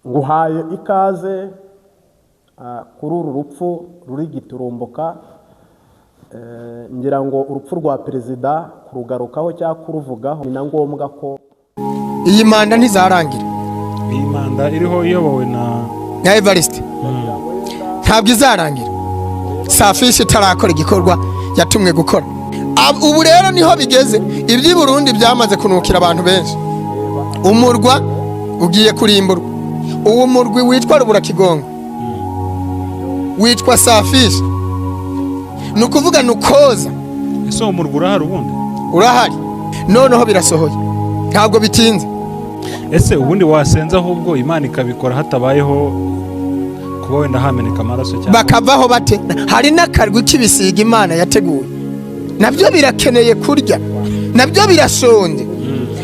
Nguhaye ikaze kuri uru rupfu ruri giturumbuka. Ngira ngo urupfu rwa perezida kurugarukaho cyangwa kuruvugaho ni na ngombwa ko Iyi manda ntizarangira. Iyi manda iriho iyobowe na Na Evariste ntabwo izarangira Safishi itarakora igikorwa yatumwe gukora. Ubu rero niho bigeze. Iby'i Burundi byamaze kunukira abantu benshi. Umurwa ugiye kurimburwa. Uwo murwi witwa Ruburakigongo witwa Safishi, ni ukuvuga ni ukoza. Ese uwo murwa urahari ubundi? Urahari, noneho birasohoye, ntabwo bitinze. Ese ubundi wasenze ahubwo Imana ikabikora hatabayeho kuba wenda hameneka amaraso cyangwa Bakavaho bate? Hari n'akarwi k'ibisiga Imana yateguye, nabyo birakeneye kurya, nabyo birashonje.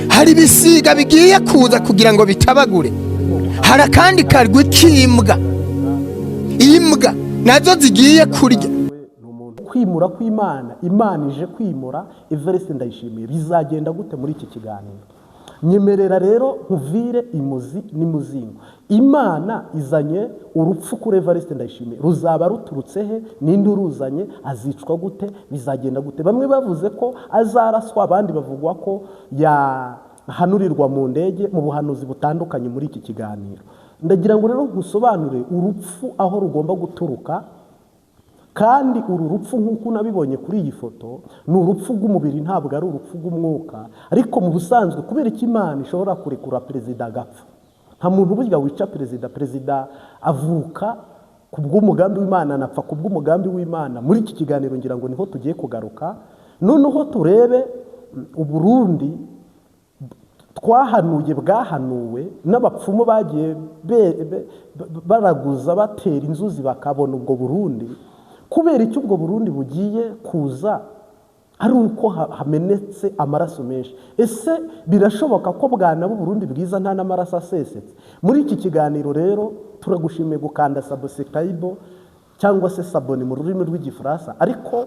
Hari ibisiga bigiye kuza kugira ngo bitabagure. Hari akandi karwi k'imbwa, imbwa nazo zigiye kurya. Ni umuntu kwimura kw'Imana. Imana ije kwimura Evariste Ndayishimiye, bizagenda gute? Muri iki kiganiro nyemerera rero nkuvire imuzi n'imuzingo. Imana izanye urupfu kuri Evariste Ndayishimiye, ruzaba ruturutse he? Ninde uruzanye? Azicwa gute? Bizagenda gute? Bamwe bavuze ko azaraswa, abandi bavugwa ko yahanurirwa mu ndege, mu buhanuzi butandukanye. Muri iki kiganiro ndagira ngo rero nkusobanure urupfu aho rugomba guturuka. Kandi uru rupfu, nk'uko unabibonye kuri iyi foto, ni urupfu rw'umubiri, ntabwo ari urupfu rw'umwuka. Ariko mu busanzwe, kubera ko Imana ishobora kurekura perezida agapfa, nta muntu burya wica perezida. Perezida avuka ku bw'umugambi w'Imana, anapfa ku bw'umugambi w'Imana. Muri iki kiganiro ngira ngo niho tugiye kugaruka, noneho turebe Uburundi twahanuye, bwahanuwe n'abapfumu bagiye baraguza, batera inzuzi, bakabona ubwo Burundi. Kubera icyo ubwo Burundi bugiye kuza ari uko hamenetse amaraso menshi? Ese birashoboka ko bwanaba Uburundi bwiza nta n'amaraso asesetse? Muri iki kiganiro rero turagushimiye gukanda subscribe cyangwa se s'abonner mu rurimi rw'Igifaransa. Ariko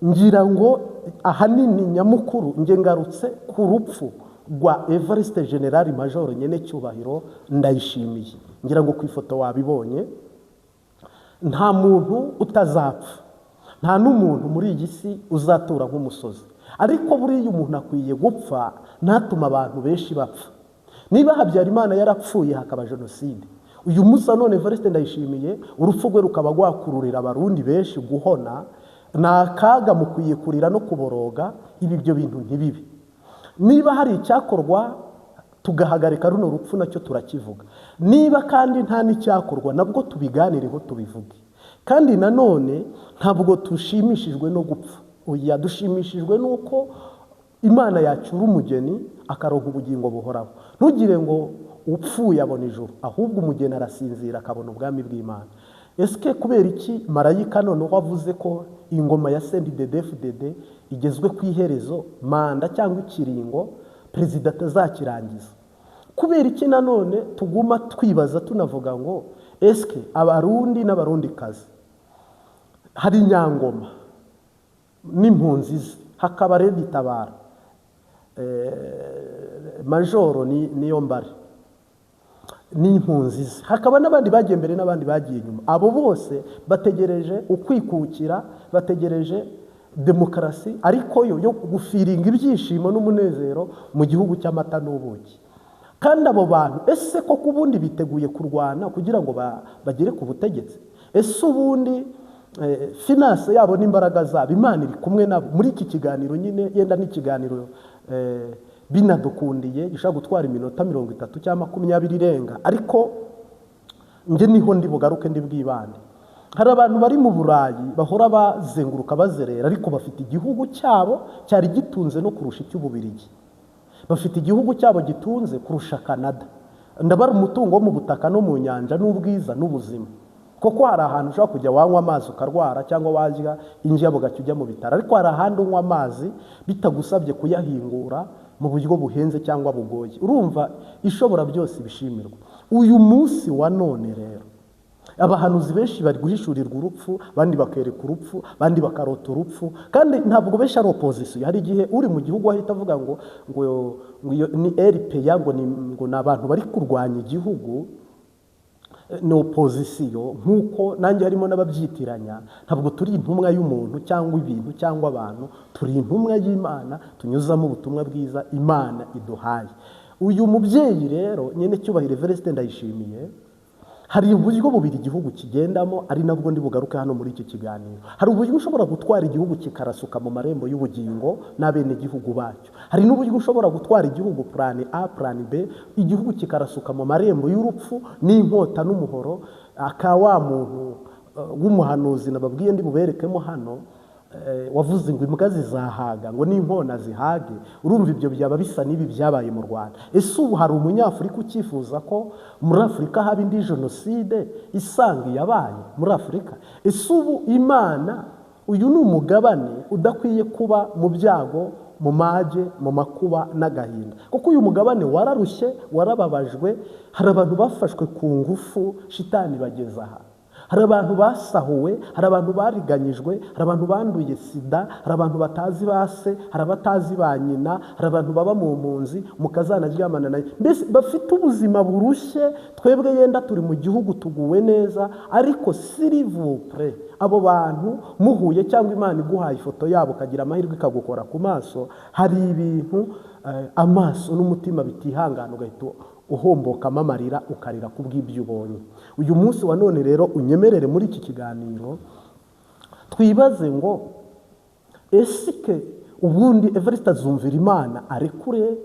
ngira ngo ahanini nyamukuru nge ngarutse ku rupfu rwa Evariste General Major Nyenecyubahiro Ndayishimiye. Ngira ngo ku ifoto wabibonye. Nta muntu utazapfa, nta n'umuntu muri iyi si uzatura nk'umusozi. Ariko buriya umuntu akwiye gupfa ntatume abantu benshi bapfa. Niba Habyarimana yarapfuye hakaba jenoside, uyu munsi none Evariste Ndayishimiye urupfu rwe rukaba rwakururira Abarundi benshi guhona, ni akaga. Mukwiye kurira no kuboroga ibi, ibyo bintu ntibibe. Niba hari icyakorwa tugahagarika runo rupfu, nacyo turakivuga. Niba kandi nta n'icyakorwa, nabwo tubiganireho, tubivuge. Kandi nanone ntabwo dushimishijwe no gupfa, oya, dushimishijwe n'uko Imana yacyura umugeni akaronka ubugingo buhoraho. Ntugire ngo upfuye abona ijuru, ahubwo umugeni arasinzira akabona ubwami bw'Imana. Ese kubera iki marayika noneho avuze ko ingoma ya CNDD-FDD igezwe ku iherezo, manda cyangwa ikiringo perezida atazakirangiza? Kubera iki nanone tuguma twibaza, tunavuga ngo eske Abarundi n'Abarundikazi, hari Nyangoma n'impunzi ze, hakaba RED Tabara, majoro niyo mbare n'impunzi ze, hakaba n'abandi bagiye mbere n'abandi bagiye inyuma, abo bose bategereje ukwikukira, bategereje demokarasi, ariko yo gufiringa ibyishimo n'umunezero mu gihugu cy'amata n'ubuki? Kandi abo bantu ese koko ubundi biteguye kurwana kugira ngo bagere ku butegetsi? Ese ubundi finance yabo n'imbaraga zabo, Imana iri kumwe nabo? Muri iki kiganiro nyine, yenda n'ikiganiro binadukundiye gishobora gutwara iminota 30 cyangwa 20 irenga, ariko njye niho ndi bugaruke, ndi bwibande. Hari abantu bari mu Burayi bahora bazenguruka bazerera, ariko bafite igihugu cyabo cyari gitunze no kurusha icy'Ububirigi, bafite igihugu cyabo gitunze kurusha Canada. Ndabara umutungo wo mu butaka no mu nyanja n'ubwiza n'ubuzima. Kuko hari ahantu ushobora kujya wanywa amazi ukarwara, cyangwa warya indya bugacya ujya mu bitaro, ariko hari ahandi unywa amazi bitagusabye kuyahingura mu buryo buhenze cyangwa bugoye. Urumva, Ishobora byose ibishimirwa. Uyu munsi wa none rero abahanuzi benshi bari guhishurirwa urupfu, abandi bakereka urupfu, abandi bakarota urupfu. Kandi ntabwo benshi ari opposition. Hari igihe uri mu gihugu ahita avuga ngo iyo ni RPA, ngo ni abantu bari kurwanya igihugu. ni opozisiyo, nk'uko nanjye harimo n'ababyitiranya. Ntabwo turi intumwa y'umuntu cyangwa ibintu cyangwa abantu, turi intumwa y'Imana, tunyuzamo ubutumwa bwiza Imana iduhaye. Uyu mubyeyi rero nyene cyubahiro Evariste Ndayishimiye, hari uburyo bubiri igihugu kigendamo, ari nabwo ndi bugaruke hano muri iki kiganiro. Hari uburyo ushobora gutwara igihugu kikarasuka mu marembo y'ubugingo n'abenegihugu bacyo. Hari n'uburyo ushobora gutwara igihugu plan A, plan B, igihugu kikarasuka mu marembo y'urupfu n'inkota n'umuhoro, aka wa muntu w'umuhanuzi nababwiye ndi buberekemo hano, wavuze ngo imbwa zizahaga ngo n'inkona zihage. Urumva ibyo byaba bisa n'ibi byabaye mu Rwanda. Ese ubu hari umunyafurika ucyifuza ko muri Afurika haba indi jenoside isanga iyabaye muri Afurika? Ese ubu Imana, uyu ni umugabane udakwiye kuba mu byago, mu mage, mu makuba n'agahinda, kuko uyu mugabane wararushye, warababajwe. Hari abantu bafashwe ku ngufu, shitani bageze aha. Hari abantu basahuwe, hari abantu bariganyijwe, hari abantu banduye sida, hari abantu batazi base, hari abatazi ba nyina, hari abantu baba mu mpunzi, mukazanaryamana nayo, mbese bafite ubuzima burushye. Twebwe yenda turi mu gihugu tuguwe neza, ariko s'il vous plaît, abo bantu muhuye cyangwa Imana iguhaye ifoto yabo ukagira amahirwe ikagukora ku maso, hari ibintu amaso n'umutima bitihangana, ugahita uhombokamo amarira, ukarira kubw'ibyo ubonye. Uyu munsi wa none rero unyemerere muri iki kiganiro twibaze ngo esike ubundi Evariste azumvira Imana arekure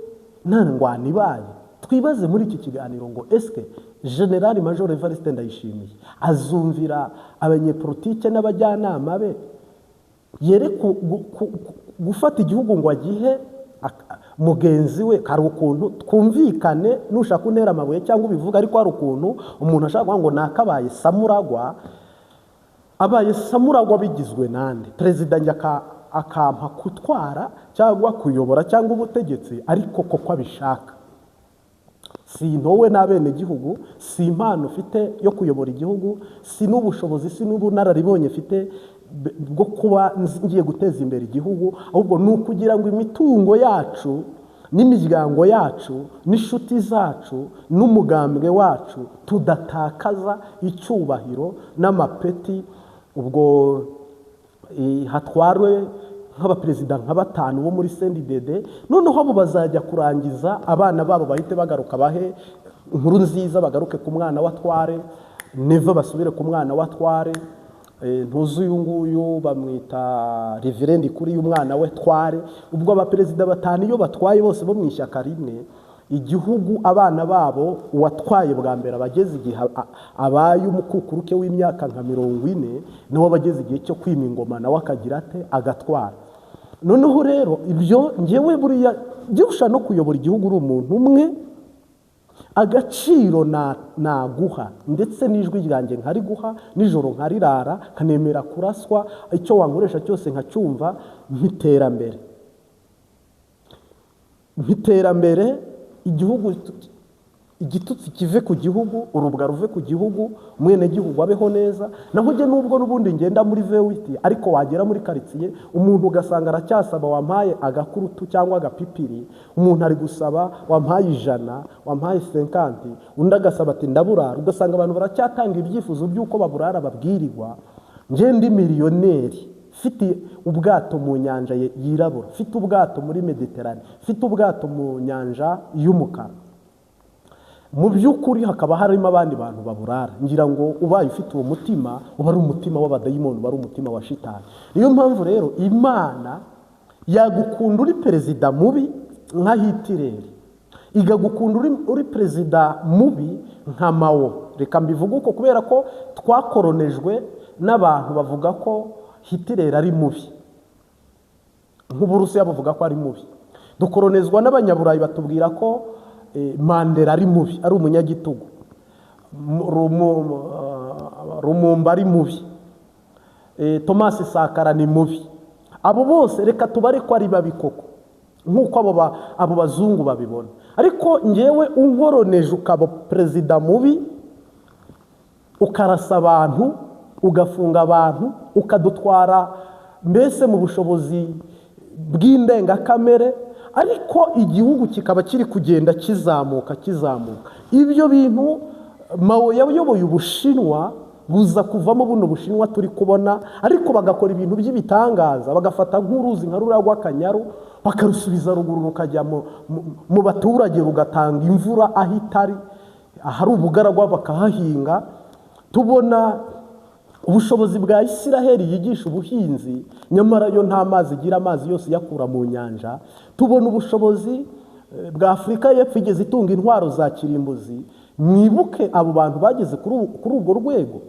nta ngwano ibaye? Twibaze muri iki kiganiro ngo eske General Major Evariste Ndayishimiye azumvira abanyepolitike n'abajyanama be, yere gufata igihugu ngo agihe mugenzi we? Hari ukuntu twumvikane, nushaka untera amabuye cyangwa ubivuga, ariko hari ukuntu umuntu ashaka kuvuga ngo nakabaye samuragwa, abaye samuragwa bigizwe nande? Perezida njye akampa kutwara cyangwa kuyobora cyangwa ubutegetsi, ariko koko abishaka. Si intowe n'abenegihugu, si impano ufite yo kuyobora igihugu, si n'ubushobozi, si n'ubunararibonye mfite bwo kuba ngiye guteza imbere igihugu, ahubwo ni ukugira ngo imitungo yacu n'imiryango yacu n'inshuti zacu n'umugambwe wacu tudatakaza icyubahiro n'amapeti. Ubwo hatwarwe nk'abaperezida nka batanu bo muri CNDD, noneho abo bazajya kurangiza abana babo bahite bagaruka bahe inkuru nziza, bagaruke ku mwana watware neva, basubire ku mwana watware. Ntuzi uyu nguyu bamwita reverendi kuri uyu mwana we tware. Ubwo abaperezida batanu iyo batwaye bose bo mu ishyaka rimwe igihugu, abana babo, uwatwaye bwa mbere abageze igihe abaye umukukuruke w'imyaka nka 40, niwe abageze igihe cyo kwima ingoma, nawe akagira ate, agatwara. Noneho rero ibyo ngewe buriya byusha no kuyobora igihugu uri umuntu umwe, agaciro naguha ndetse n'ijwi ryanjye nkariguha, nijoro nkarirara, nkanemera kuraswa, icyo wankoresha cyose nkacyumva, nk'iterambere, nk'iterambere igihugu, igitutsi kive ku gihugu, urubwa ruve ku gihugu, umwenegihugu abeho neza. Naho njye nubwo n'ubundi ngenda muri V8, ariko wagera muri karitsiye umuntu ugasanga aracyasaba wampaye agakurutu cyangwa agapipiri, umuntu ari gusaba wampaye 100, wampaye 50, undi agasaba ati ndaburara, ugasanga abantu baracyatanga ibyifuzo by'uko baburara babwirirwa. Njye ndi miliyoneri, mfite ubwato mu nyanja yirabura, mfite ubwato muri Mediterane, mfite ubwato mu nyanja y'umukara, mu by'ukuri hakaba harimo abandi bantu baburara. Ngira ngo ubaye ufite uwo mutima, uba ari umutima w'abadayimoni, uba ari umutima wa shitani. Niyo mpamvu rero Imana yagukunda uri perezida mubi nka Hitireri, igagukunda uri perezida mubi nka Mao. Reka mbivuge uko kubera ko twakoronejwe n'abantu bavuga ko Hitireri ari mubi, nk'Uburusiya bavuga ko ari mubi. Dukoronezwa n'abanyaburayi batubwira ko Mandela ari mubi, ari umunyagitugu, Lumumba ari mubi, Thomas Sankara ni mubi. Abo bose reka tubare ko ari babi koko nk'uko abo bazungu babibona. Ariko ngewe unkoroneje ukaba perezida mubi, ukarasa abantu, ugafunga abantu, ukadutwara mbese mu bushobozi bw'indengakamere, ariko igihugu kikaba kiri kugenda kizamuka kizamuka. Ibyo bintu Mao yayoboye Ubushinwa buza kuvamo buno Bushinwa turi kubona, ariko bagakora ibintu by'ibitangaza, bagafata nk'uruzi nka ruriya rw'Akanyaru bakarusubiza ruguru rukajya mu baturage, rugatanga imvura aho itari, ahari ubugaragwa bakahahinga. Tubona ubushobozi bwa Isiraheli yigisha ubuhinzi, nyamara yo nta mazi igira, amazi yose iyakura mu nyanja. Tubona ubushobozi bwa Afurika y'Epfo igeze itunga intwaro za kirimbuzi. Mwibuke abo bantu bageze kuri urwo rwego.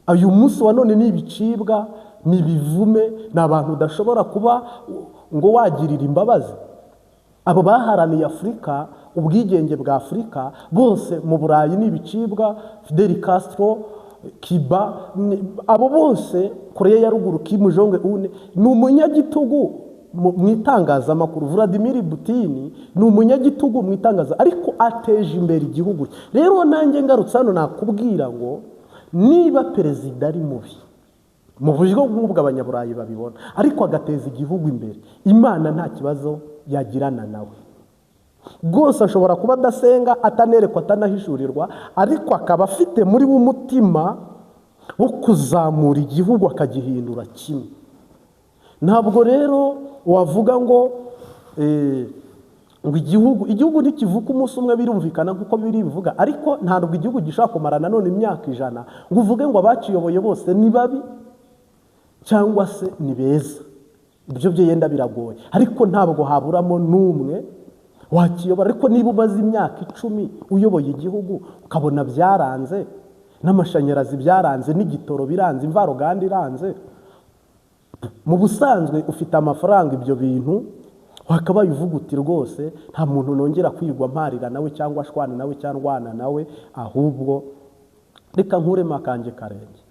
Uyu munsi wa none ni ibicibwa, ni ibivume, ni abantu udashobora kuba ngo wagirira imbabazi. Abo baharaniye Afurika, ubwigenge bwa Afurika, bose mu Burayi ni ibicibwa. Fidel Castro, Cuba, abo bose, Korea ya Ruguru, Kim Jong Un ni umunyagitugu mu itangazamakuru. Vladimir Putin ni umunyagitugu mu itangaza, ariko ateje imbere igihugu. Rero nanjye ngarutse hano nakubwira ngo niba perezida ari mubi mu buryo nk'ubwo abanyaburayi babibona, ariko agateza igihugu imbere, Imana nta kibazo yagirana nawe. Rwose ashobora kuba adasenga, atanerekwa, atanahishurirwa, ariko akaba afite muri we umutima wo kuzamura igihugu akagihindura kimwe. Ntabwo rero wavuga ngo ngo igihugu ntikivuka umunsi umwe, birumvikana nk'uko biri bivuga, ariko ntabwo igihugu gishobora kumara nanone imyaka 100 ngo uvuge ngo abaciyoboye bose ni babi cyangwa se ni beza. Ibyo byo yenda biragoye, ariko ntabwo haburamo n'umwe wakiyobora. Ariko niba umaze imyaka 10 uyoboye igihugu ukabona byaranze, n'amashanyarazi byaranze, n'igitoro biranze, imvaruganda iranze, mu busanzwe ufite amafaranga, ibyo bintu wakabaye uvuga uti rwose nta muntu nongera kwirwa mparira nawe cyangwa ashwana nawe cyangwa ndwana nawe, ahubwo reka nkuremo akanjye karenge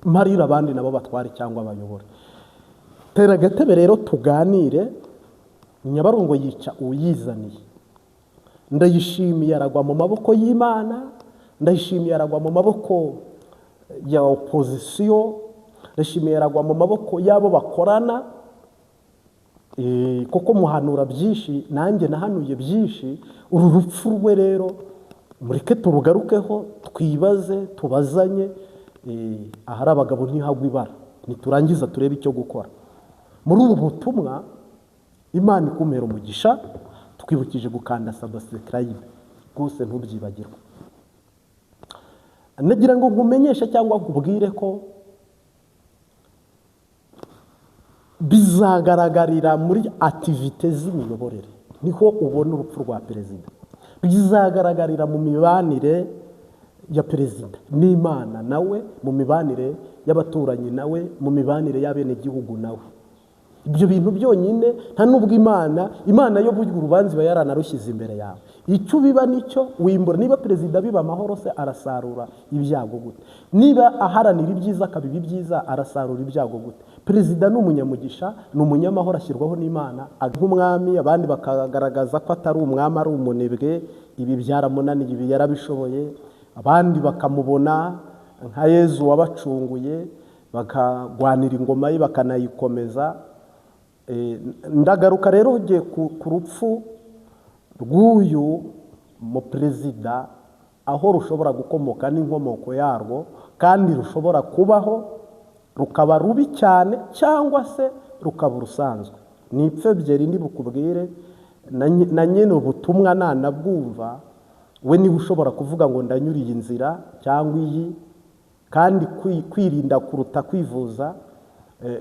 mparira abandi nabo batware cyangwa bayobore. Tera agatebe rero tuganire. Nyabarongo yica uyizaniye. Ndayishimiye aragwa mu maboko y'Imana, ndayishimiye aragwa mu maboko ya opozisiyo, ndayishimiye aragwa mu maboko y'abo bakorana. Kuko muhanura byinshi, nanjye nahanuye byinshi. Uru rupfu rwe rero mureke turugarukeho, twibaze, tubazanye. Ahari abagabo ntihagwa ibara. Niturangiza turebe icyo gukora. Muri ubu butumwa Imana ikumera umugisha, twibukije gukanda subscribe rwose ntubyibagirwe. Nagira ngo nkumenyeshe cyangwa nkubwire ko bizagaragarira muri activite z'imiyoborere, niho ubona urupfu rwa perezida. Bizagaragarira mu mibanire ya perezida n'Imana nawe, mu mibanire y'abaturanyi nawe, mu mibanire y'abenegihugu nawe. Ibyo bintu byonyine nta nubwo Imana yo burya urubanza iba yaranarushyize imbere yawe. Icyo ubiba nicyo wimbura. Niba perezida biba amahoro se arasarura ibyago gute? Niba aharanira ibyiza akabiba ibyiza arasarura ibyago gute? Perezida ni umunyamugisha, ni umunyamahoro, ashyirwaho n'Imana nk'umwami, abandi bakagaragaza ko atari umwami ari umunebwe, ibi byaramunaniye, ibi yarabishoboye, abandi bakamubona nka Yezu wabacunguye, bakagwanira ingoma ye bakanayikomeza. Ndagaruka rero ugiye ku rupfu rw'uyu muperezida, aho rushobora gukomoka n'inkomoko yarwo, kandi rushobora kubaho rukaba rubi cyane cyangwa se rukaba urusanzwe. Nipfe byeri ndibukubwire na nyene ubutumwa nanabwumva, we niba ushobora kuvuga ngo ndanyuriye inzira cyangwa iyi, kandi kwirinda kuruta kwivuza.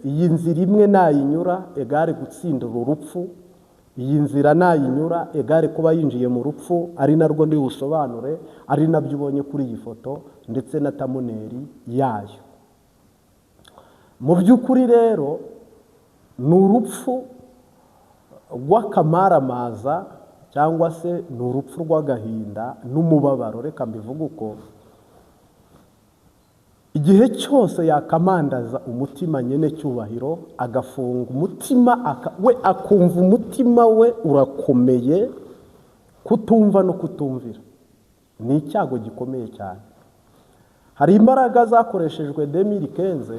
Iyi nzira imwe nayinyura egare gutsinda uru rupfu, iyi nzira nayinyura egare kuba yinjiye mu rupfu, ari narwo ndi busobanure, ari nabyo ubonye kuri iyi foto ndetse na tamuneri yayo. Mu by'ukuri rero ni urupfu rw'akamaramaza cyangwa se ni urupfu rw'agahinda n'umubabaro. Reka mbivuge uko, igihe cyose yakamandaza umutima nyene cyubahiro, agafunga umutima, we akumva umutima we urakomeye, kutumva no kutumvira ni icyago gikomeye cyane. Hari imbaraga zakoreshejwe 2015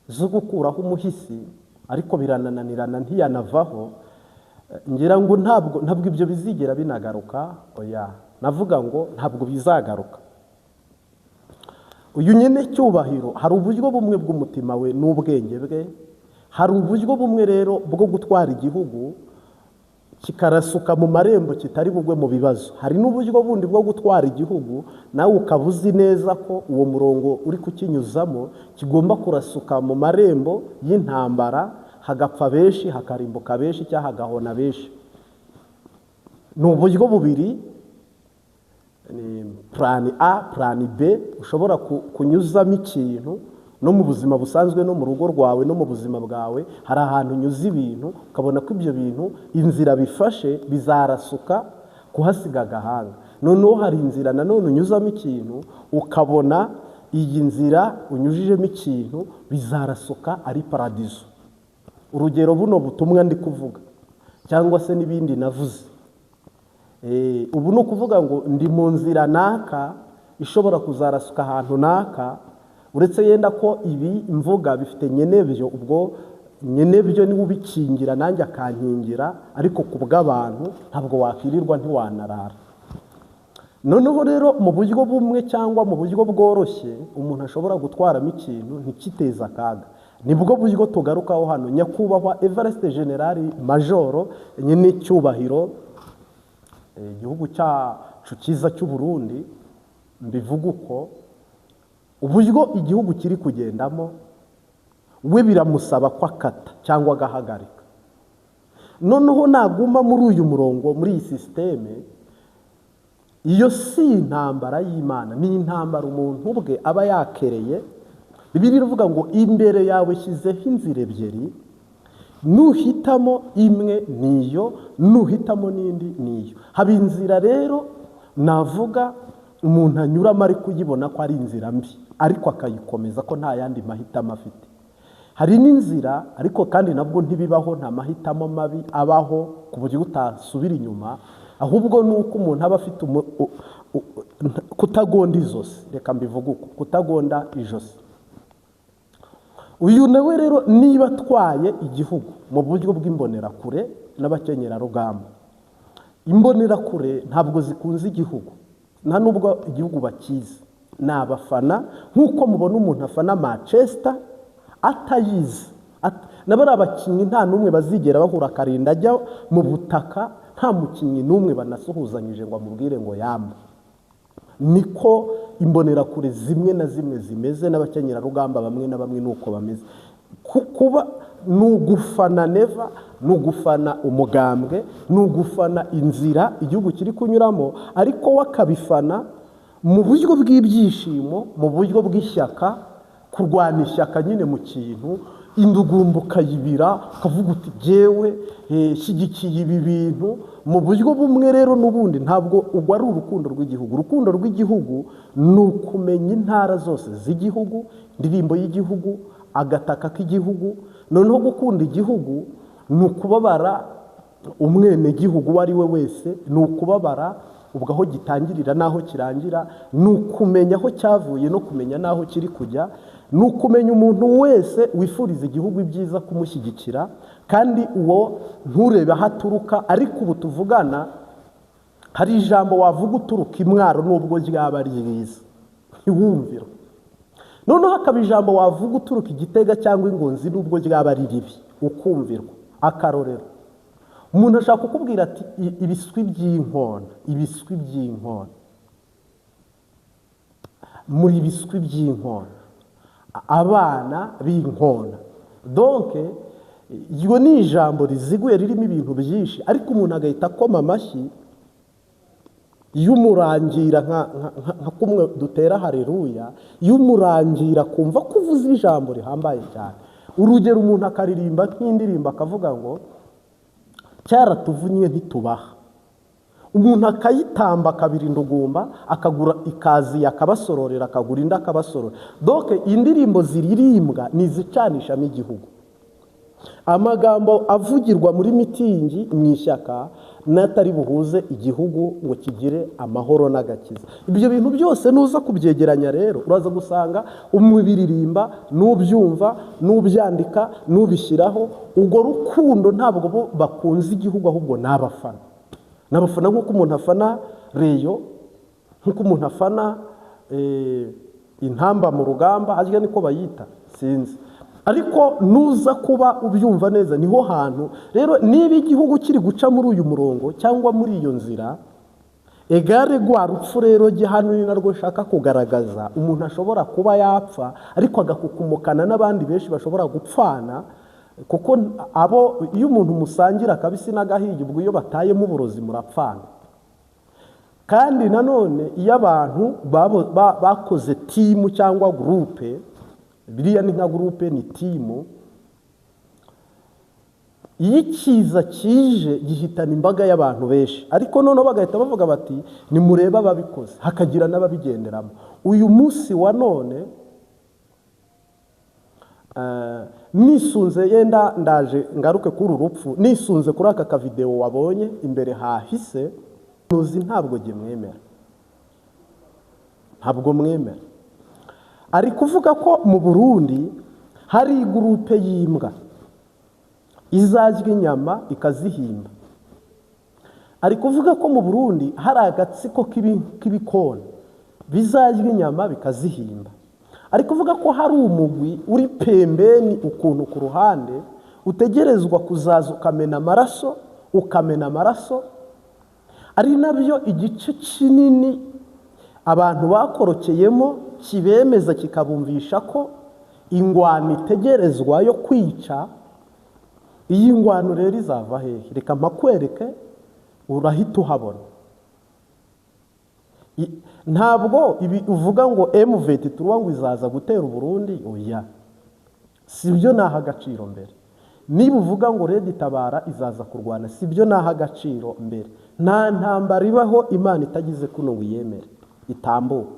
zo gukuraho umuhisi, ariko biranananirana ntiyanavaho. Ngira ngo ntabwo ibyo bizigera binagaruka, oya. Navuga ngo ntabwo bizagaruka. Uyu nyine cyubahiro hari uburyo bumwe bw'umutima we n'ubwenge bwe, hari uburyo bumwe rero bwo gutwara igihugu kikarasuka mu marembo kitari bugwe mu bibazo. Hari n'uburyo bundi bwo gutwara igihugu nawe ukaba uzi neza ko uwo murongo uri kukinyuzamo kigomba kurasuka mu marembo y'intambara, hagapfa benshi, hakarimbuka benshi, cyangwa hagahona benshi. Ni uburyo bubiri, ni plan A, plan B, ushobora kunyuzamo ikintu. No mu buzima busanzwe, no mu rugo rwawe, no mu buzima bwawe, hari ahantu unyuza ibintu ukabona ko ibyo bintu inzira bifashe bizarasuka kuhasiga agahanga. Noneho hari inzira nanone unyuzamo ikintu ukabona iyi nzira unyujijemo ikintu bizarasuka ari paradizo. Urugero buno butumwa ndi kuvuga cyangwa se n'ibindi navuze, ubu ni ukuvuga ngo ndi mu nzira naka ishobora kuzarasuka ahantu naka, uretse yenda ko ibi mvuga bifite nyenebyo, ubwo nyenebyo niwe ubikingira nanjye akankingira, ariko ku bw'abantu ntabwo wakirirwa ntiwanarara. Noneho rero mu buryo bumwe cyangwa mu buryo bworoshye umuntu ashobora gutwaramo ikintu ntikiteze akaga, nibwo buryo tugarukaho hano. Nyakubahwa Evariste General Majoro nyine cyubahiro, igihugu cyacu cyiza cy'u Burundi, mbivuga uko uburyo igihugu kiri kugendamo we biramusaba ko akata cyangwa agahagarika. Noneho naguma muri uyu murongo, muri iyi sisiteme, iyo si intambara y'Imana, ni intambara umuntu ubwe aba yakereye. Bibiliya iravuga ngo imbere yawe shyizeho inzira ebyiri, nuhitamo imwe niyo, nuhitamo n'indi niyo. Haba inzira rero navuga umuntu anyuramo ari kuyibona ko ari inzira mbi, ariko akayikomeza ko nta yandi mahitamo afite. Hari n'inzira ariko kandi nabwo ntibibaho, nta mahitamo mabi abaho ku buryo utasubira inyuma, ahubwo ni uko umuntu aba afite kutagonda ijosi. Reka mbivuge uko, kutagonda ijosi. Uyu nawe rero niba atwaye igihugu mu buryo bw'imbonerakure n'abakenyerarugamba, imbonerakure ntabwo zikunze igihugu, nta nubwo igihugu bakizi, ni abafana. Nk'uko mubona umuntu afana Manchester atayizi, nabo ari abakinnyi, nta n'umwe bazigera bahura, akarinda ajya mu butaka nta mukinnyi n'umwe banasuhuzanyije ngo amubwire ngo yamba. Niko imbonerakure zimwe na zimwe zimeze, n'abakenyerarugamba bamwe na bamwe nuko bameze. Kuba ni ugufana Neva, ni ugufana umugambwe, ni ugufana inzira igihugu kiri kunyuramo, ariko wakabifana mu buryo bw'ibyishimo, mu buryo bw'ishyaka, kurwana ishyaka nyine mu kintu, indugumba ukayibira, ukavuga uti jyewe shyigikiye ibi bintu. Mu buryo bumwe rero n'ubundi ntabwo ubwo ari urukundo rw'igihugu. Urukundo rw'igihugu ni ukumenya intara zose z'igihugu, indirimbo y'igihugu, agataka k'igihugu. Noneho gukunda igihugu ni ukubabara umwenegihugu uwo ari we wese, ni ukubabara ubwo aho gitangirira n'aho kirangira, ni ukumenya aho cyavuye no kumenya n'aho kiri kujya, ni ukumenya umuntu wese wifuriza igihugu ibyiza kumushyigikira, kandi uwo nturebe aho aturuka. Ariko ubu tuvugana hari ijambo wavuga uturuka imwaro nubwo ryaba ari ryiza ntiwumvire. Noneho hakaba ijambo wavuga uturuka igitega cyangwa ingonzi nubwo ryaba ari ribi ukumvirwa. Akarorero, umuntu ashaka kukubwira ati ibiswi by'inkona, ibiswi by'inkona, muri ibiswi by'inkona, abana b'inkona. Donc iyo ni ijambo riziguye ririmo ibintu byinshi, ariko umuntu agahita akoma amashyi y'umurangira nka kumwe dutera haleluya, y'umurangira kumva ko uvuze ijambo rihambaye cyane. Urugero umuntu akaririmba nk'indirimbo akavuga ngo cyaratuvunye ntitubaha, umuntu akayitamba akabirinda ugumba, akagura ikazi akabasororera, akagura indi akabasororera. Donc indirimbo ziririmbwa ni izicanishamo igihugu. Amagambo avugirwa muri mitingi mu ishyaka n'atari buhuze igihugu ngo kigire amahoro n'agakiza. Ibyo bintu byose nuza kubyegeranya rero uraza gusanga umubiririmba n'ubyumva n'ubyandika n'ubishyiraho, ubwo rukundo ntabwo bo bakunze igihugu, ahubwo n'abafana. N'abafana nk'uko umuntu afana Rayon, nk'uko umuntu afana Intamba mu Rugamba, harya niko bayita, sinzi. Ariko nuza kuba ubyumva neza, niho hantu rero niba igihugu kiri guca muri uyu murongo cyangwa muri iyo nzira egare rwa rupfu rero jye hano ni narwo nshaka kugaragaza. Umuntu ashobora kuba yapfa ariko agakukumukana n'abandi benshi bashobora gupfana, kuko abo iyo umuntu musangira akabisi n'agahiye, ubwo iyo batayemo uburozi murapfana. Kandi nanone iyo abantu bakoze team cyangwa groupe, biriya ni nka groupe, ni team, iyo ikiza kije gihitana imbaga y'abantu benshi, ariko noneho bagahita bavuga bati nimurebe ababikoze, hakagira n'ababigenderamo. Uyu munsi wa none nisunze, yenda ndaje ngaruke kuri uru rupfu, nisunze kuri aka kavideo wabonye imbere hahise, ntuzi ntabwo jye mwemera, ntabwo mwemera. Ari kuvuga ko mu Burundi hari groupe y'imbwa izarya inyama ikazihimba. Ari kuvuga ko mu Burundi hari agatsiko k'ibikona bizarya inyama bikazihimba. Ari kuvuga ko hari umugwi uri pembeni ukuntu ku ruhande utegerezwa kuzaza ukamena amaraso, ukamena amaraso. Ari nabyo igice kinini abantu bakorokeyemo kibemeza, kikabumvisha ko ingwano itegerezwa yo kwica. Iyi ngwano rero izava hehe? Reka mpakwereke, urahita uhabona. Ntabwo ibi uvuga ngo M23 ngo izaza gutera Uburundi, oya, si byo naha agaciro mbere. Niba uvuga ngo RED Tabara izaza kurwana, si byo naha agaciro mbere. Nta ntambara ibaho Imana itagize kuno ngo iyemere itambuke.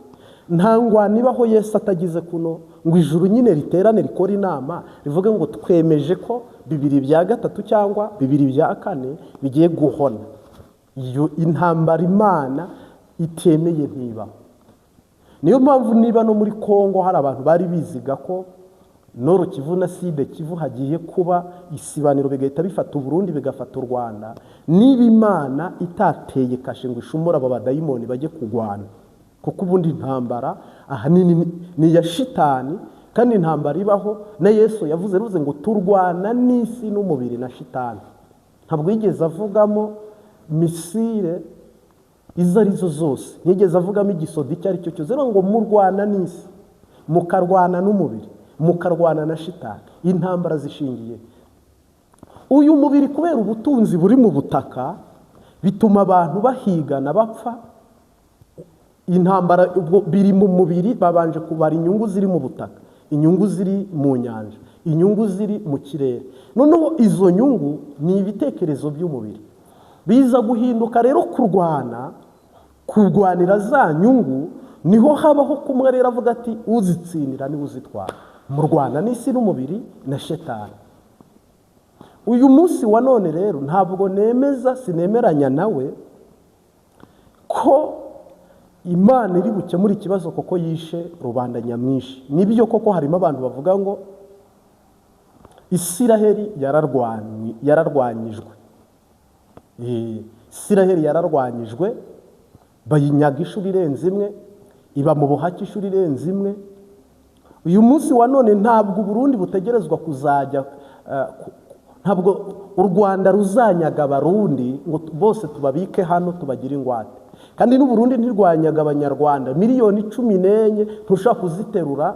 Nta ngwano ibaho Yesu atagize kuno ngo ijuru nyine riterane rikore inama rivuge ngo twemeje ko 2/3 cyangwa 2/4 bigiye guhona. Iyo intambara Imana itemeye ntibaho. Niyo mpamvu niba no muri Kongo hari abantu bari biziga ko Nord Kivu na Sud Kivu hagiye kuba isibaniro, bigahita bifata Uburundi bigafata u Rwanda, niba Imana itateye kashe ngo ishumure abo badayimoni bajye kugwana, kuko ubundi intambara ahanini ni iya shitani, kandi intambara ibaho na Yesu yavuze ruze ngo turwana n'isi n'umubiri na shitani. Ntabwo yigeze avugamo missile izo arizo zose, ntiyigeze avugamo igisodi icyo ari cyo cyose, ngo murwana n'isi, mukarwana n'umubiri, mukarwana na shitani. Intambara zishingiye uyu mubiri kubera ubutunzi buri mu butaka, bituma abantu bahigana bapfa. Intambara ubwo biri mu mubiri, babanje kubara inyungu ziri mu butaka, inyungu ziri mu nyanja, inyungu ziri mu kirere. Noneho izo nyungu ni ibitekerezo by'umubiri biza guhinduka rero kurwana, kurwanira za nyungu. Niho habaho kumwe rero avuga ati uzitsindira niwe uzitwara. Murwana n'isi n'umubiri na shetani. Uyu munsi wa none rero ntabwo nemeza, sinemeranya nawe ko Imana iri bukemure ikibazo kuko yishe rubanda nyamwinshi. Nibyo koko harimo abantu bavuga ngo Isiraheli yararwanyijwe, Isiraheli yararwanyijwe, bayinyaga ishuri irenze imwe, iba mu buhake ishuri irenze imwe. Uyu munsi wa none ntabwo Uburundi butegerezwa kuzajya, ntabwo u Rwanda ruzanyaga Abarundi ngo bose tubabike hano tubagire ingwate. Kandi n'Uburundi ntirwanyaga Abanyarwanda 14 miliyoni, ntushobora kuziterura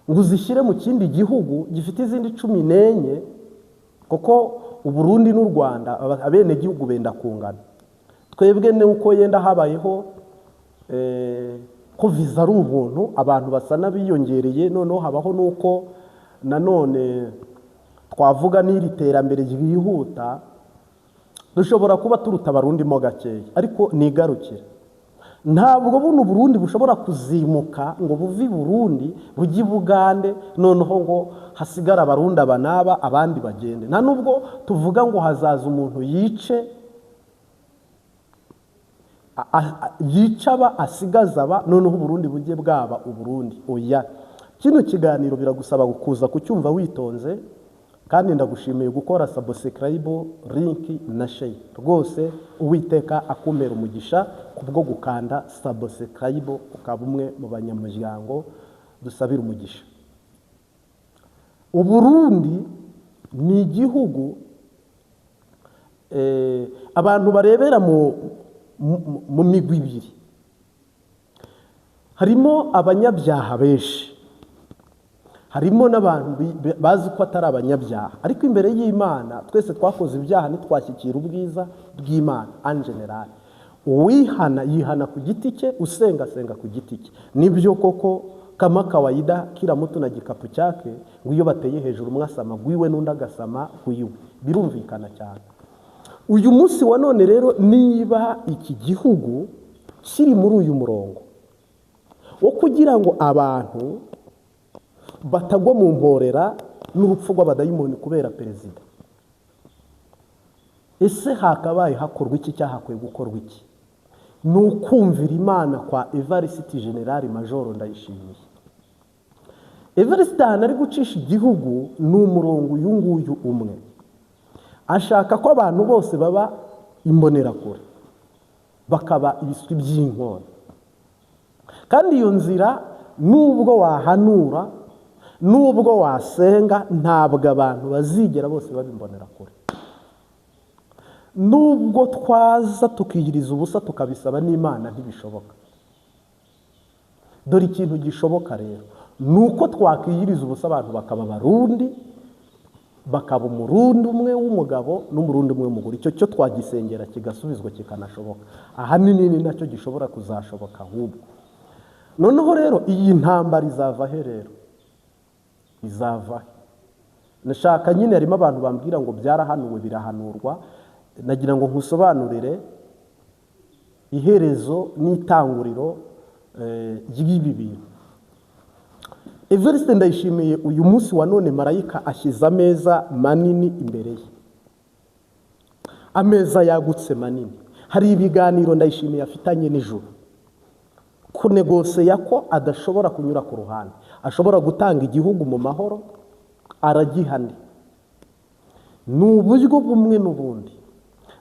ngo uzishyire mu kindi gihugu gifite izindi 14, kuko Uburundi n'u Rwanda abenegihugu benda kungana. Twebwe nuko yenda habayeho ko viza ari ubuntu, abantu basa n'abiyongereye. Noneho habaho nuko nanone twavuga n'iri terambere ryihuta, dushobora kuba turuta Abarundi mo gakeya, ariko nigarukire. Ntabwo buno Burundi bushobora kuzimuka ngo buve i Burundi bujye i Bugande, noneho ngo hasigare Abarundi aba n'aba abandi bagende. Nta nubwo tuvuga ngo hazaza umuntu yice yica aba asigaza aba, noneho Uburundi bujye bwaba Uburundi. Oya, kino kiganiro biragusaba kuza kucyumva witonze. Kandi ndagushimiye gukora subscribe, link na share. Rwose Uwiteka akumera umugisha kubwo gukanda subscribe ukaba umwe mu banyamuryango dusabira umugisha. Uburundi ni igihugu abantu barebera mu migwi ibiri. Harimo abanyabyaha benshi, harimo n'abantu bazi ko atari abanyabyaha, ariko imbere y'Imana twese twakoze ibyaha ntitwashyikira ubwiza bw'Imana en general. Uwihana yihana ku giti cye, usenga asenga ku giti cye. Nibyo koko kama kawaida kila mtu na gikapu cyake, ngo iyo bateye hejuru umwe asama gwiwe n'undi agasama gwiwe, birumvikana cyane. Uyu munsi wa none rero niba iki gihugu kiri muri uyu murongo wo kugira ngo abantu batagwa mu mporera n'urupfu rw'abadayimoni kubera perezida, ese hakabaye hakorwa iki? Cyahakwiye gukorwa iki? Ni ukumvira Imana kwa Evariste General Major Ndayishimiye. Evariste ahantu ari gucisha igihugu ni umurongo uyu nguyu umwe. Ashaka ko abantu bose baba imbonerakure, bakaba ibiswi by'inkona. Kandi iyo nzira nubwo wahanura, nubwo wasenga, ntabwo abantu bazigera bose baba imbonerakure. Nubwo twaza tukiyiriza ubusa tukabisaba n'Imana ntibishoboka. Dore ikintu gishoboka rero nuko twakwiyiriza ubusa abantu bakaba Abarundi, bakaba Umurundi umwe w'umugabo n'Umurundi umwe w'umugore. Icyo cyo twagisengera kigasubizwa kikanashoboka. Ahanini ni nacyo gishobora kuzashoboka ahubwo. Noneho rero iyi ntambara izava he rero? Izava he? Nashaka nyine harimo abantu bambwira ngo byarahanuwe birahanurwa, nagira ngo nkusobanurire iherezo n'itanguriro ry'ibi bintu. Evariste Ndayishimiye uyu munsi wa none marayika ashyize ameza manini imbere ye, ameza yagutse manini. Hari ibiganiro Ndayishimiye afitanye nijoro, kunegoseya ko adashobora kunyura ku ruhande, ashobora gutanga igihugu mu mahoro, aragihane. Ni uburyo bumwe n'ubundi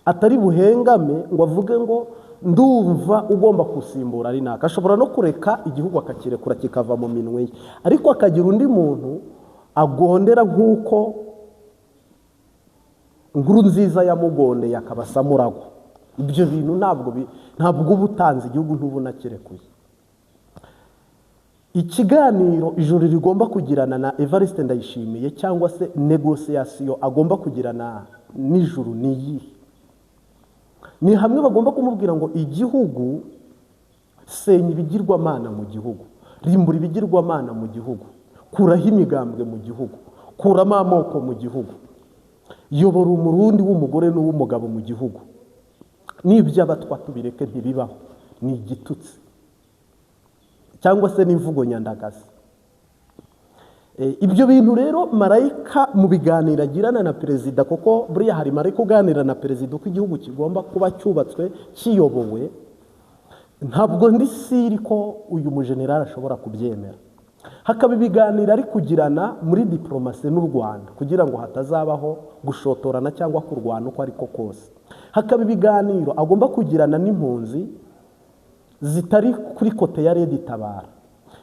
atari buhengame ngo avuge ngo ndumva ugomba gusimbura ari naka. Ashobora no kureka igihugu akakirekura kikava mu minwe ye, ariko akagira undi muntu agondera nk'uko Inkuru Nziza yamugondeye akabasa murago. Ibyo bintu ntabwo uba utanze igihugu ntubunakirekuye. Ikiganiro ijuru rigomba kugirana na Evariste Ndayishimiye cyangwa se negociation agomba kugirana n'ijuru ni iyihe? Ni hamwe bagomba kumubwira ngo igihugu senya ibigirwamana mu gihugu, rimbura ibigirwamana mu gihugu, kuraho imigambwe mu gihugu, kuramo amoko mu gihugu, yobora Umurundi w'umugore n'uw'umugabo mu gihugu. N'iby'abatwa tubireke ntibibaho, ni igitutsi cyangwa se n'imvugo nyandagazi. Ibyo bintu rero marayika mu biganiro agirana na perezida, kuko buriya hari marayika uganira na perezida uko igihugu kigomba kuba cyubatswe kiyobowe, ntabwo ndi siri ko uyu mujenerali ashobora kubyemera. Hakaba ibiganiro ari kugirana muri diplomasi n'u Rwanda kugira ngo hatazabaho gushotorana cyangwa kurwana uko ariko kose. Hakaba ibiganiro agomba kugirana n'impunzi zitari kuri kote ya Red Tabara.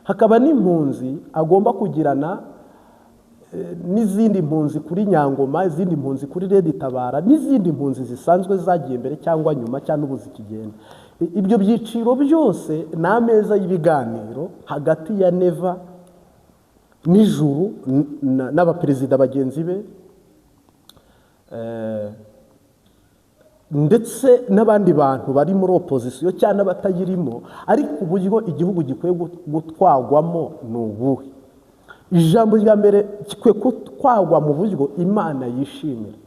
Hakaba n'impunzi agomba kugirana n'izindi mpunzi kuri Nyangoma, izindi mpunzi kuri Red Tabara, n'izindi mpunzi zisanzwe zagiye mbere cyangwa nyuma cyangwa ubu zikigenda. Ibyo byiciro byose ni ameza y'ibiganiro hagati ya Neva n'ijuru n'abaperezida bagenzi be, ndetse n'abandi bantu bari muri opozisiyo cyangwa abatayirimo. Ariko uburyo igihugu gikwiye gutwagwamo ni ubuhe? Ijambo rya mbere, gikwiye gutwagwa mu buryo Imana yishimira.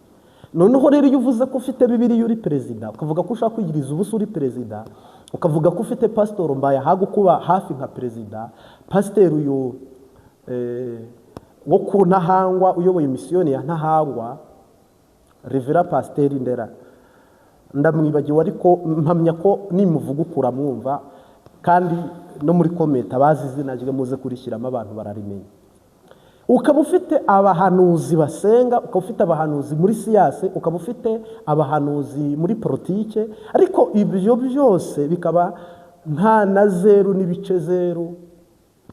Noneho rero iyo uvuze ko ufite Bibiliya uri perezida, ukavuga ko ushaka kwigiriza ubusa uri perezida, ukavuga ko ufite pasitoro Mbayahaga kuba hafi nka perezida, pasiteri uyu wo ku Ntahangwa uyoboye misiyoni ya Ntahangwa, Revera Pasiteri Ndera, ndamwibagiwe ariko mpamya ko nimuvuga ukura mwumva, kandi no muri kometa bazi izina rye muze kurishyiramo abantu bararimenya. Ukaba ufite abahanuzi basenga, ukaba ufite abahanuzi muri siyase, ukaba ufite abahanuzi muri politike, ariko ibyo byose bikaba nta na 0.0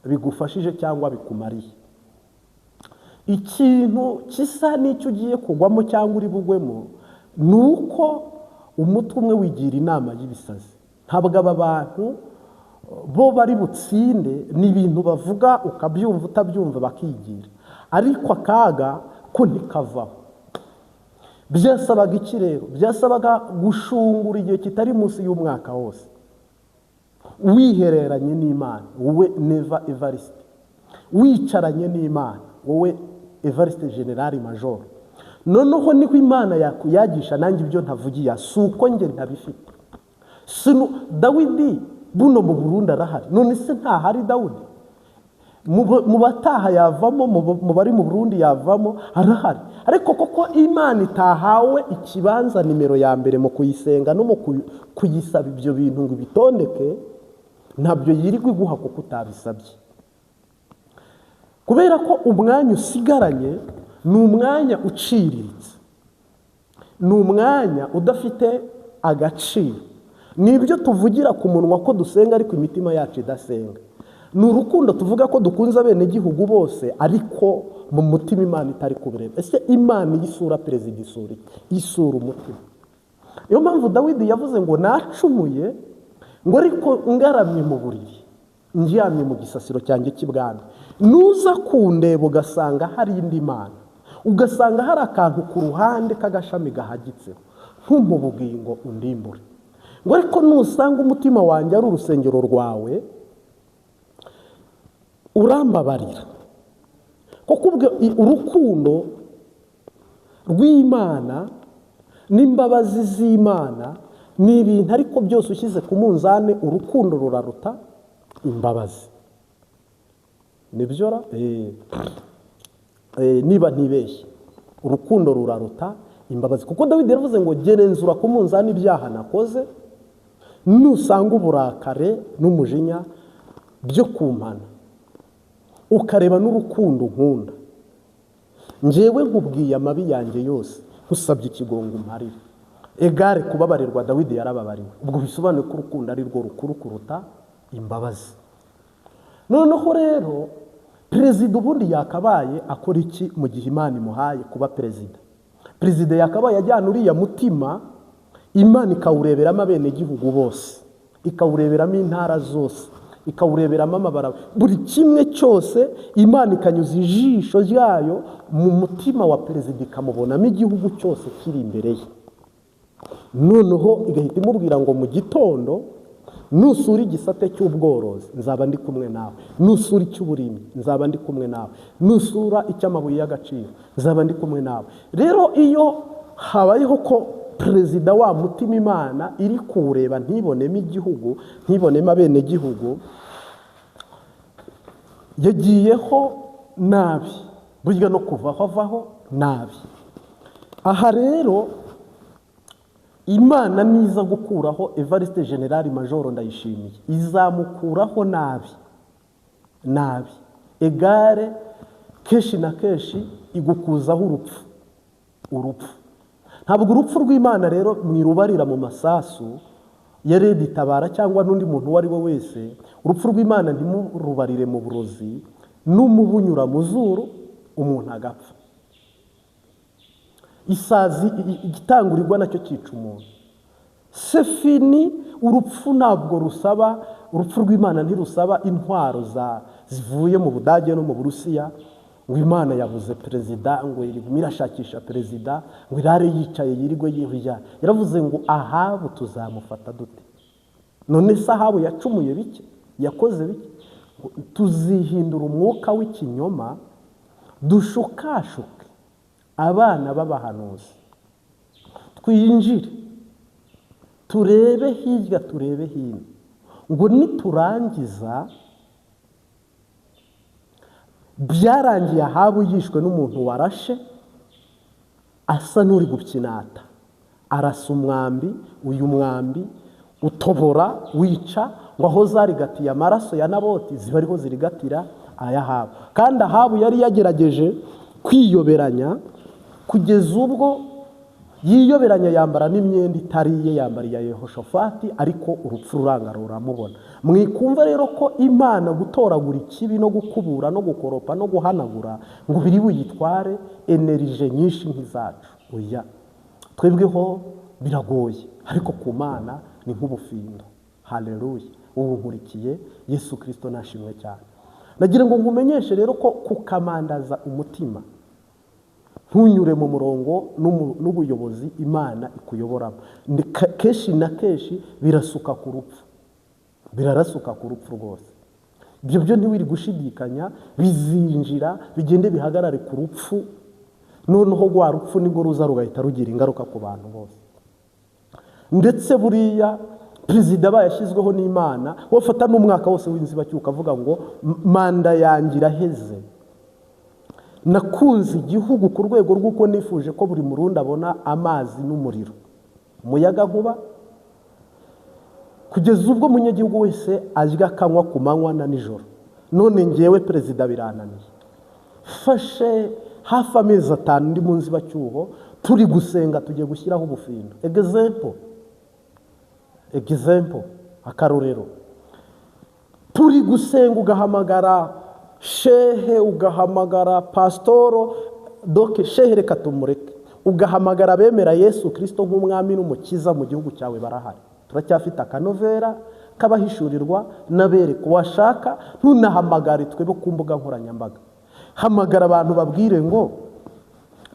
bigufashije cyangwa bikumariye. Ikintu kisa n'icyo ugiye kugwamo cyangwa uri bugwemo ni uko umutwe umwe wigira inama y'ibisazi. Ntabwo aba bantu bo bari butsinde, ni ibintu bavuga ukabyumva utabyumva bakigira, ariko akaga ko ntikavaho. Byasabaga iki rero? Byasabaga gushungura igihe kitari munsi y'umwaka wose wihereranye n'Imana, wowe Neva Evariste, wicaranye n'Imana, wowe Evariste General Major. Noneho niho Imana yakuyagisha. Nanjye ibyo ntavugiye si uko njye ntabifite. Dawidi buno mu Burundi arahari, none se ntahari Dawudi? Mu bataha yavamo, mu bari mu Burundi yavamo, arahari. Ariko koko Imana itahawe ikibanza nimero ya mbere mu kuyisenga no mu kuyisaba ibyo bintu ngo ibitondeke, ntabyo yirirwa iguha kuko utabisabye. Kubera ko umwanya usigaranye ni umwanya uciriritse, ni umwanya udafite agaciro. Ni ibyo tuvugira ku munwa ko dusenga ariko imitima yacu idasenga. Ni urukundo tuvuga ko dukunze abenegihugu bose ariko mu mutima Imana itari kubireba. Ese Imana isura perezida isura iki? Isura umutima. Niyo mpamvu Dawidi yavuze ngo nacumuye, ngo ariko ngaramye mu buriri, ndyamye mu gisasiro cyanjye cy'ibwami, nuza kundeba ugasanga hari indi mana, ugasanga hari akantu ku ruhande k'agashami gahagitseho, ntumpe ubugingo undimbure. Ngo ariko nusanga umutima wanjye ari urusengero rwawe, urambabarira. Kuko ubwo urukundo rw'Imana n'imbabazi z'Imana ni ibintu ariko byose ushyize ku munzani, urukundo ruraruta imbabazi. Nibyo ra? Niba ntibeshye, urukundo ruraruta imbabazi. Kuko Dawidi yaravuze ngo gerenzura ku munzani ibyaha nakoze, nusanga uburakare n'umujinya byo kumpana, ukareba n'urukundo nkunda, njyewe nkubwiye amabi yanjye yose, nkusabye ikigongo umparire. Egare kubabarirwa, Dawidi yarababariwe. Ubwo bisobanuye ko urukundo ari rwo rukuru kuruta imbabazi. Noneho rero perezida ubundi yakabaye akora iki mu gihe Imana imuhaye kuba perezida? Perezida yakabaye ajyana uriya mutima, Imana ikawureberamo abenegihugu bose, ikawureberamo intara zose, ikawureberamo amabara, buri kimwe cyose. Imana ikanyuza ijisho ryayo mu mutima wa perezida, ikamubonamo igihugu cyose kiri imbere ye. Noneho igahita imubwira ngo mu gitondo nusura igisate cy'ubworozi nzaba ndi kumwe nawe, nusura icy'uburimyi nzaba ndi kumwe nawe, nusura icy'amabuye y'agaciro nzaba ndi kumwe nawe. Rero iyo habayeho ko perezida wa mutima Imana iri kuwureba ntibonemo igihugu, ntibonemo abenegihugu, yagiyeho nabi, burya no kuvaho avaho nabi. Aha rero Imana niza gukuraho Evariste General Major Ndayishimiye, izamukuraho nabi nabi. Egare kenshi na kenshi igukuzaho urupfu. Urupfu ntabwo urupfu rw'Imana rero mwirubarira mu masasu ya Redi Tabara cyangwa n'undi muntu uwo ari we wese. Urupfu rw'Imana ntimurubarire mu burozi n'umubunyura mu zuru umuntu agapfa. Isazi igitangurirwa nacyo cyica umuntu. Sefini, urupfu ntabwo rusaba, urupfu rw'Imana ntirusaba intwaro zivuye mu Budage no mu Burusiya, ngo Imana yabuze perezida, ngo irimo irashakisha perezida, ngo irare yicaye yirirwe yihuya. Yaravuze ngo Ahabu tuzamufata dute? None se Ahabu yacumuye bike, yakoze bike? Tuzihindura umwuka w'ikinyoma, dushukashuke abana b'abahanuzi, twinjire turebe hirya turebe hino, ngo niturangiza byarangiye Ahabu yishwe n'umuntu warashe asa n'uri gukinata, arasa umwambi, uyu mwambi utobora wica, ngo aho zarigatiye amaraso ya Naboti ziba ariho zirigatira aya Ahabu. Kandi Ahabu yari yagerageje kwiyoberanya kugeza ubwo yiyoberanya yambara n'imyenda itari iye, yambara iya Yehoshafati, ariko urupfu ruranga ruramubona. Mwikumva rero ko Imana gutoragura ikibi no gukubura no gukoropa no guhanagura ngo biri buyitware enerije nyinshi nk'izacu. Oya, twebweho biragoye, ariko ku Mana ni nk'ubufindo. Haleluya! Ubu nkurikiye Yesu Kristo nashimwe cyane. Nagira ngo nkumenyeshe rero ko kukamandaza umutima ntunyure mu murongo n'ubuyobozi Imana ikuyoboramo, kenshi na kenshi birasuka ku rupfu, birarasuka ku rupfu rwose. Ibyo byo ntiwiri gushidikanya, bizinjira bigende bihagarare ku rupfu, noneho rwa rupfu nibwo ruza rugahita rugira ingaruka ku bantu bose. Ndetse buriya perezida aba yashyizweho n'Imana, wafata n'umwaka wose w'inzibacyuho ukavuga ngo manda yanjye iraheze, nakunze igihugu ku rwego rw'uko nifuje ko buri Murundi abona amazi n'umuriro, umuyaga nkuba, kugeza ubwo umunyagihugu wese ajya akanywa ku manywa na nijoro. None ngewe perezida birananiye, fashe hafi amezi 5 ndi mu nzibacyuho, turi gusenga tugiye gushyiraho ubufindo. Example, akarorero, turi gusenga ugahamagara shehe, ugahamagara pastoro, doke shehe reka tumureke, ugahamagara abemera Yesu Kristo nk'umwami n'umukiza mu gihugu cyawe barahari. Turacyafite akanovera kabahishurirwa n'abereka washaka, ntunahamagare twebwe ku mbuga nkoranyambaga. Hamagara abantu babwire ngo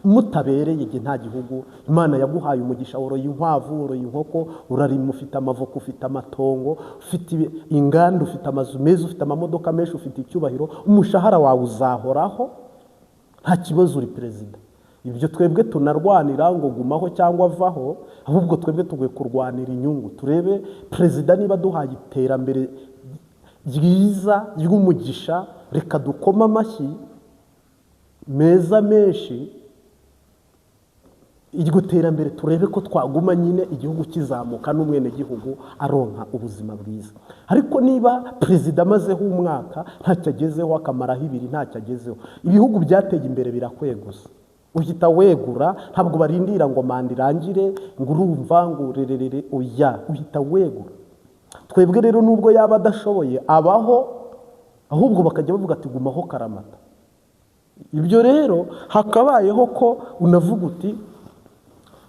mutabereye igihe nta gihugu Imana yaguhaye umugisha, woroye inkwavu, woroye inkoko, urarima, ufite amavoka, ufite amatongo, ufite inganda, ufite amazu meza, ufite amamodoka menshi, ufite icyubahiro, umushahara wawe uzahoraho, nta kibazo, uri perezida. Ibyo twebwe tunarwanira ngo gumaho cyangwa avaho, ahubwo twebwe tugiye kurwanira inyungu, turebe perezida niba duhaye iterambere ryiza ry'umugisha, reka dukoma amashyi meza menshi, iryo terambere turebe ko twaguma nyine igihugu kizamuka n'umwenegihugu aronka ubuzima bwiza. Ariko niba perezida amazeho umwaka ntacyo agezeho, akamaraho 2 ntacyo agezeho, ibihugu byateye imbere birakweguza, uhita wegura, ntabwo barindira ngo manda irangire ngo urumva ngo rererere, oya, uhita wegura. Twebwe rero nubwo yaba adashoboye abaho, ahubwo bakajya bavuga ati gumaho karamata. Ibyo rero hakabayeho ko unavuga uti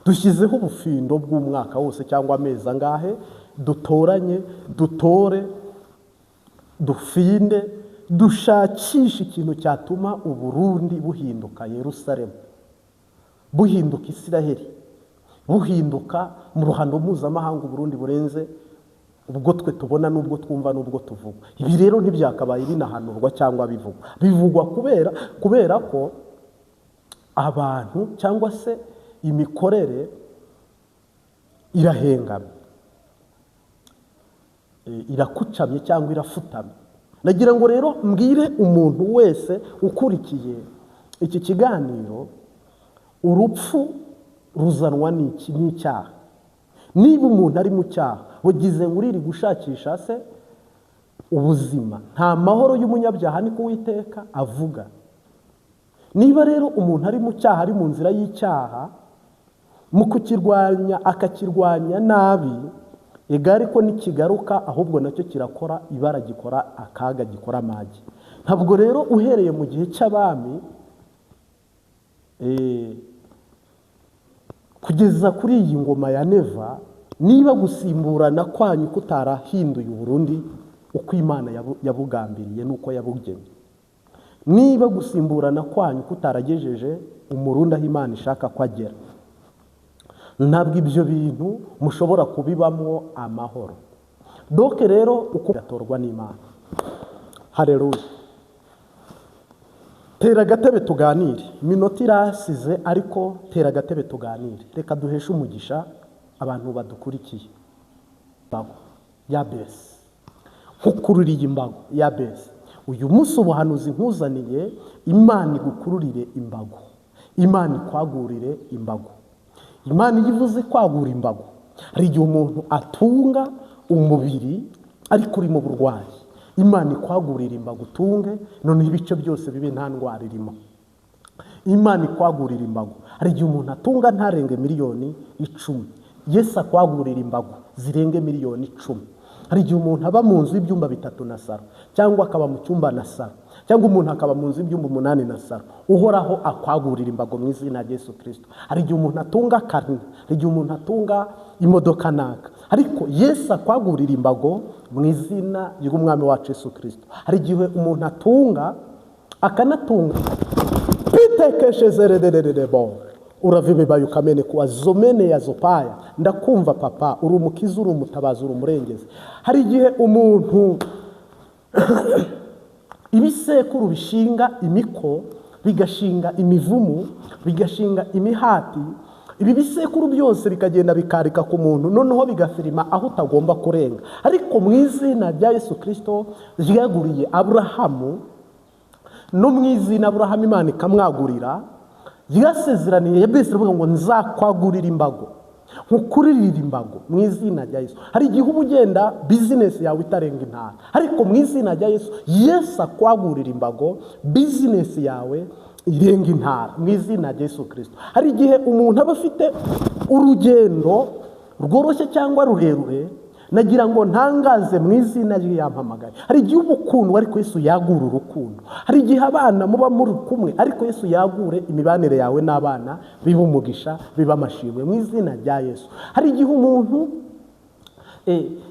dushyizeho ubufindo bw'umwaka wose cyangwa amezi angahe, dutoranye, dutore, dufinde, dushakishe ikintu cyatuma Uburundi buhinduka Yerusalemu, buhinduka Isiraheli, buhinduka mu ruhando mpuzamahanga, Uburundi burenze ubwo twe tubona n'ubwo twumva n'ubwo tuvuga. Ibi rero ntibyakabaye binahanurwa cyangwa bivugwa, bivugwa kubera ko abantu cyangwa se imikorere irahengamye, irakucamye cyangwa irafutamye. Nagira ngo rero mbwire umuntu wese ukurikiye iki kiganiro, urupfu ruzanwa n'iki? N'icyaha. Niba umuntu ari mu cyaha, bugize ngo uriri gushakisha se ubuzima, nta mahoro y'umunyabyaha, niko Uwiteka avuga. Niba rero umuntu ari mu cyaha, ari mu nzira y'icyaha, mu kukirwanya akakirwanya nabi, igare ko nikigaruka ahubwo nacyo kirakora ibara, gikora akaga, gikora amagi. Ntabwo rero uhereye mu gihe cy'abami kugeza kuri iyi ngoma ya Neva, niba gusimburana kwanyu kutarahinduye Uburundi uko Imana yabugambiriye n'uko yabugenye, niba gusimburana kwanyu kutaragejeje Umurundi aho Imana ishaka ko agera, ntabwo ibyo bintu mushobora kubibamwo amahoro. Doke rero uko gatorwa n'Imana. Haleluya! Tera agatebe tuganire, iminota irasize, ariko tera agatebe tuganire, reka duheshe umugisha abantu badukurikiye. Imbago ya Besi, nkukururiye imbago ya Besi. Uyu munsi ubuhanuzi nkuzaniye, Imana igukururire imbago, Imana ikwagurire imbago. Imana iyo ivuze kwagura imbago, hari igihe umuntu atunga umubiri ariko uri mu burwayi. Imana ikwagurira imbago utunge, noneho ibice byose bibe nta ndwara irimo. Imana ikwagurira imbago. Hari igihe umuntu atunga ntarenge 10 miliyoni. Yesu akwagurira imbago zirenge 10 miliyoni. Hari igihe umuntu aba mu nzu y'ibyumba 3 na saro, cyangwa akaba mu cyumba na saro, cyangwa umuntu akaba mu nzu y'ibyumba 8 na saro. Uhoraho akwagurira imbago mu izina rya Yesu Kirisito. Hari igihe umuntu atunga karine, hari igihe umuntu atunga imodoka naka, ariko Yesu akwagurira imbago mu izina ry'umwami wacu Yesu Kirisito. Hari igihe umuntu atunga akanatunga pitekeshezeredererebo urava ibibaye ukamene kuwa zomene ya zopaya. Ndakumva papa, uri umukiza, uri umutabazi, uri umurengezi. Hari igihe umuntu ibisekuru bishinga imiko, bigashinga imivumu, bigashinga imihati. Ibi bisekuru byose bikagenda bikarika ku muntu, noneho bigafirima aho utagomba kurenga. Ariko mu izina rya Yesu Kirisito ryaguriye Aburahamu, no mu izina Aburahamu Imana ikamwagurira, yarasezeraniye Yabesi iravuga ngo nzakwagurira imbago, nkukuririra imbago mu izina rya Yesu. Hari igihe uba ugenda bizinesi yawe itarenga intara, ariko mu izina rya Yesu, Yesu akwagurira imbago, bizinesi yawe irenga intara mu izina rya Yesu Kirisito. Hari igihe umuntu aba afite urugendo rworoshye cyangwa rurerure, nagira ngo ntangaze mu izina rye yampamagaye. Hari igihe uba ukundwa, ariko Yesu yagura urukundo. Hari igihe abana muba muri kumwe, ariko Yesu yagure imibanire yawe n'abana, biba umugisha, biba amashimwe mu izina rya Yesu. Hari igihe umuntu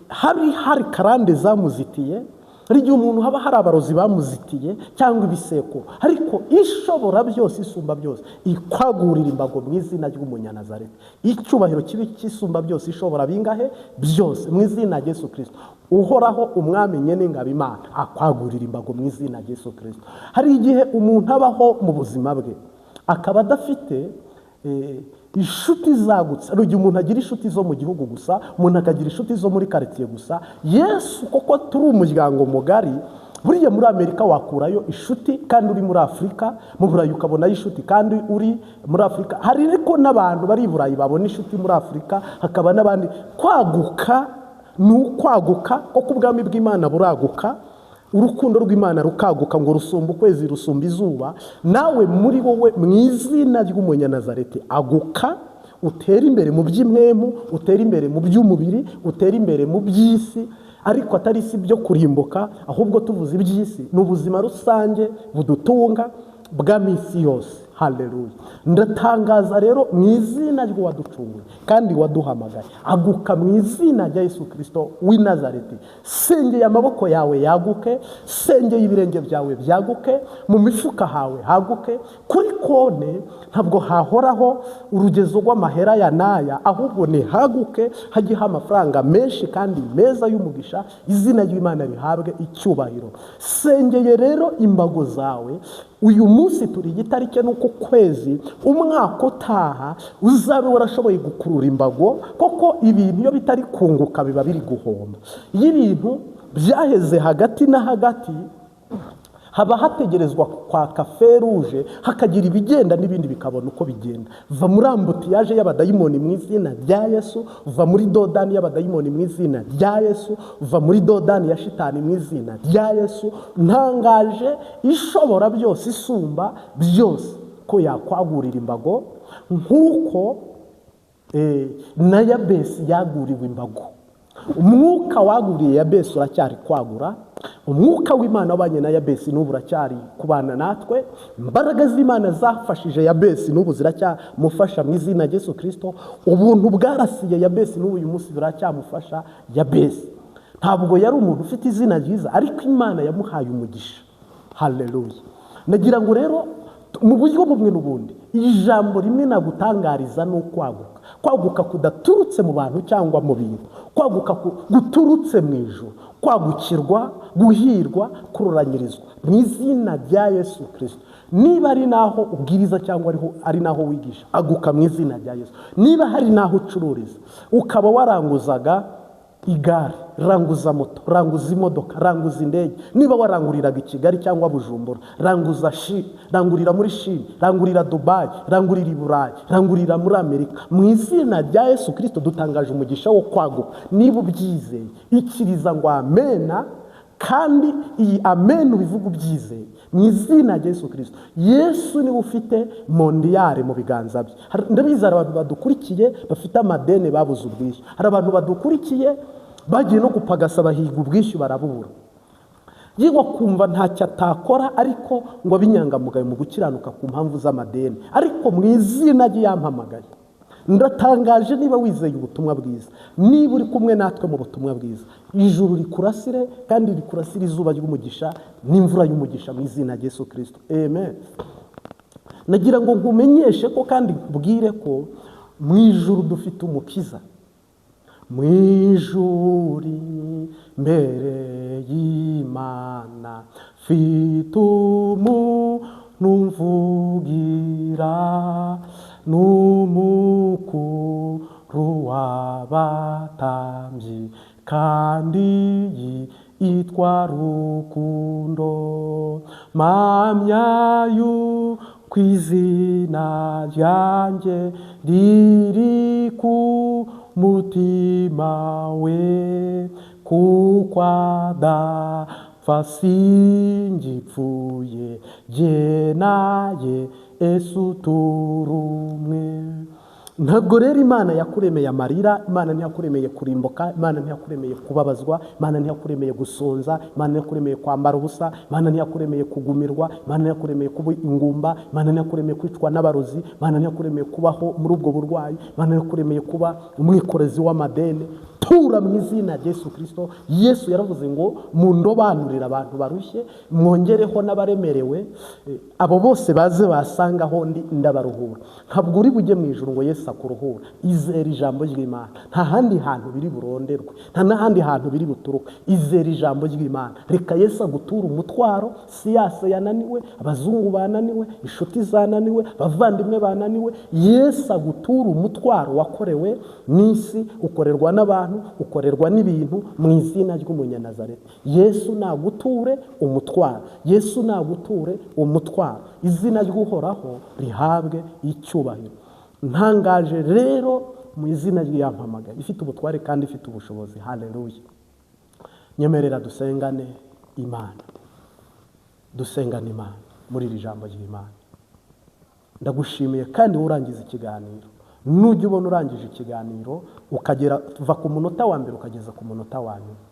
hari karande zamuzitiye, hari igihe umuntu haba hari abarozi bamuzitiye cyangwa ibisekuru, ariko ishobora byose, isumba byose, ikwagurira imbago mu izina ry'umunyanazareti. Icyubahiro kibi cy'isumba byose, ishobora bingahe byose, mu izina rya Yesu Kirisito. Uhoraho umwami nyene ngabo Imana akwagurira imbago mu izina rya Yesu Kirisito. Hari igihe umuntu abaho mu buzima bwe akaba adafite inshuti zagutse. Hari igihe umuntu agira inshuti zo mu gihugu gusa, umuntu akagira inshuti zo muri karitsiye gusa. Yesu, koko turi umuryango mugari. Buriya muri Amerika wakurayo inshuti kandi uri muri Afurika, mu Burayi ukabonayo inshuti kandi uri muri Afurika. Hari ariko n'abantu bari i Burayi babona inshuti muri Afurika, hakaba n'abandi. Kwaguka ni ukwaguka kuko ubwami bw'Imana buraguka, urukundo rw'Imana rukaguka ngo rusumba ukwezi, rusumba izuba. Nawe muri wowe, mu izina ry'umunyanazareti, aguka, utere imbere mu by'imwemu, utere imbere mu by'umubiri, utere imbere mu by'isi, ariko atari isi byo kurimbuka, ahubwo tuvuze iby'isi ni ubuzima rusange budutunga bwa minsi yose. Haleluya! Ndatangaza rero mu izina ry'uwaducunguye kandi waduhamagaye, aguka mu izina rya Yesu Kirisito w'i Nazareti. Sengeye amaboko yawe yaguke, sengeye ibirenge byawe byaguke, mu mifuka hawe haguke, kuri konte ntabwo hahoraho urugezo rw'amahera ya n'aya, ahubwo nihaguke, hajyeho amafaranga menshi kandi meza y'umugisha. Izina ry'Imana rihabwe icyubahiro. Sengeye rero imbago zawe. Uyu munsi turi igitarike n'uko kwezi, umwaka utaha uzabe warashoboye gukurura imbago, koko ibintu iyo bitari kunguka biba biri guhomba. Iyo ibintu byaheze hagati na hagati, haba hategerezwa kwaka feu rouge, hakagira ibigenda n'ibindi bikabona uko bigenda. Va muri embouteillage y'abadayimoni mu izina rya Yesu, va muri dos d'âne y'abadayimoni mu izina rya Yesu, va muri dos d'âne ya shitani mu izina rya Yesu. Ntangaje ishobora byose, isumba byose, ko yakwagurira imbago nk'uko na Yabesi yaguriwe imbago. Umwuka waguriye Yabesi uracyari kwagura. Umwuka w'Imana wabanye na Yabesi n'ubu uracyari kubana natwe. Imbaraga z'Imana zafashije Yabesi n'ubu ziracyamufasha mu izina rya Yesu Kirisito. Ubuntu bwarasiye Yabesi n'ubu uyu munsi buracyamufasha. Yabesi ntabwo yari umuntu ufite izina ryiza, ariko Imana yamuhaye umugisha. Haleluya! Nagira ngo rero mu buryo bumwe n'ubundi, ijambo rimwe nagutangariza ni ukwaguka, kwaguka kudaturutse mu bantu cyangwa mu bintu, kwaguka guturutse mu ijuru, kwagukirwa, guhirwa, kururanyirizwa mu izina rya Yesu Kirisito. Niba ari naho ubwiriza cyangwa ari naho wigisha, aguka mu izina rya Yesu. Niba hari naho ucururiza, ukaba waranguzaga igare, ranguza moto, ranguza imodoka, ranguza indege. Niba waranguriraga i Kigali cyangwa Bujumbura, ranguza shi, rangurira muri Chine, rangurira Dubayi, rangurira i Burayi, rangurira muri Amerika. Mu izina rya Yesu Kirisito dutangaje umugisha wo kwaguka. Niba ubyizeye, ikiriza ngo amena. Kandi iyi amen ubivuga ubyizeye mu izina rya Yesu Kirisito. Yesu niwe ufite mondiyare mu biganza bye. Ndabizi hari abantu badukurikiye bafite amadeni babuze ubwishyu, hari abantu badukurikiye bagiye no gupagasa bahiga ubwishyu barabubura. Yigwa kumva ntacyo atakora ariko ngo abe inyangamugayo mu gukiranuka ku mpamvu z'amadeni, ariko mu izina rye yampamagaye. Ndatangaje niba wizeye ubutumwa bwiza, niba uri kumwe natwe mu butumwa bwiza, ijuru rikurasire kandi rikurasire izuba ry'umugisha n'imvura y'umugisha mu izina rya Yesu Kirisito. Amen. Nagira ngo nkumenyeshe ko kandi nkubwire ko mu ijuru dufite umukiza. Mu ijuru imbere y'Imana mfite umuntu umvugira, n'umukuru w'abatambyi kandi yitwa Rukundo. Mpamya yuko izina ryanjye riri ku mutima we, kuko adapfa singipfuye, jye naye Yesu turi umwe. Ntabwo rero Imana yakuremeye amarira, Imana ntiyakuremeye kurimbuka, Imana ntiyakuremeye kubabazwa, Imana ntiyakuremeye gusonza, Imana ntiyakuremeye kwambara ubusa, Imana ntiyakuremeye kugumirwa, Imana ntiyakuremeye kuba ingumba, Imana ntiyakuremeye kwicwa n'abarozi, Imana ntiyakuremeye kubaho muri ubwo burwayi, Imana ntiyakuremeye kuba umwikorezi w'amadeni. Tura mu izina rya Yesu Kirisito. Yesu yaravuze ngo mundobanurire abantu barushye, mwongereho n'abaremerewe, abo bose baze basangaho ndi ndabaruhura. Ntabwo uri bujye mu ijuru ngo Yesu akuruhura. Izere ijambo ry'Imana. Nta handi hantu biri buronderwe, nta n'ahandi hantu biri buturuke. Izere ijambo ry'Imana. Reka Yesu aguture umutwaro. Siyasa yananiwe, abazungu bananiwe, inshuti zananiwe, abavandimwe bananiwe. Yesu aguture umutwaro wakorewe n'isi, ukorerwa n'abantu, ukorerwa n'ibintu mu izina ry'Umunyanazareti. Yesu naguture umutwaro. Yesu naguture umutwaro. Izina ry'Uhoraho rihabwe icyubahiro. Ntangaje rero mu izina ry'Iyampamagaye ifite ubutware kandi ifite ubushobozi. Haleluya. Nyemerera dusengane Imana. Dusengane Imana muri iri jambo ry'Imana. Ndagushimiye kandi urangiza ikiganiro. Nujya ubona urangije ikiganiro ukagera va ku munota wa mbere ukageza ku munota wa nyuma,